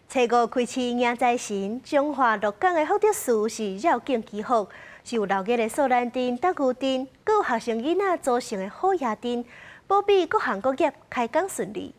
初五開市迎財神，彰化鹿港的福德祠是繞境祈福，是有鬧熱的素蘭陣、鬥牛陣，閣有學生囡仔組成的虎爺陣，保庇各行各業開工順利。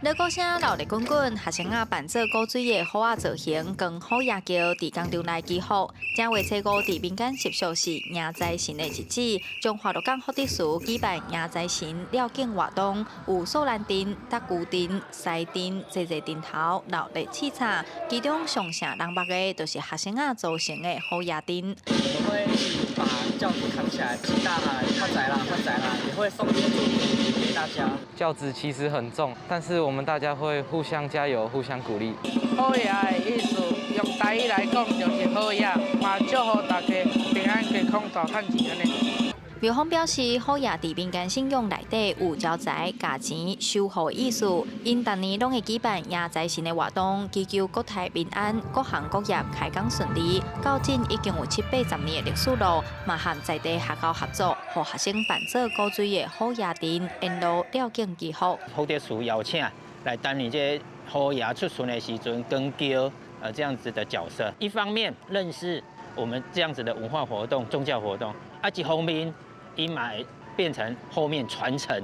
鑼鼓聲鬧熱滾滾，學生仔扮做古錐的虎仔造型，扛虎爺轎佇工場內祈福。正月初五佇民間習俗是迎財神的日子，彰化鹿港福德祠舉辦迎財神繞境活動，有素蘭陣、鬥牛陣、獅陣、濟濟陣頭、鬧熱刺炒，其中上受人目的，就是學生仔組成的虎爺陣。我們會一起把轎子扛起來，一起大喊發財啦，發財啦，也會送一些祝福給大家。轎子其實很重，但是我們大家會互相加油，互相鼓勵。虎爺的意思，用台語來講就是好嘢，嘛祝福大家平安健康大趁錢按呢。廟方表示，虎爺佇民間信仰內底有招財、咬錢、守護的意思，𪜶逐年攏會舉辦迎財神的活動，祈求國泰民安、各行各業開工順利。到今已經有七八十年的歷史咯，嘛和在地學校合作，予學生扮做古錐的虎爺陣，沿路繞境祈福。福德祠邀請來擔任這虎爺出巡的時陣，扛轎這樣子的角色。一方面認識我們這樣子的文化活動、宗教活動，啊，一方面伊嘛變成後面傳承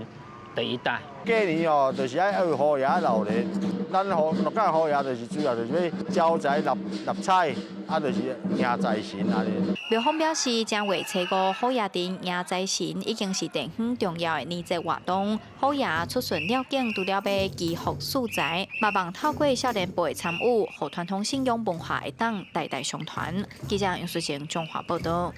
的一代。過年哦，就是愛愛虎爺鬧熱，咱虎鹿港虎爺就是主要就是欲招財納納采，啊，就是迎財神按呢。廟方表示，正月初五虎爺陣迎財神已經是地方重要的年節活動。虎爺出巡繞境，除了欲祈福賜財，嘛望透過少年輩參與，予傳統信仰文化會當代代相傳。記者楊淑賢彰化報道。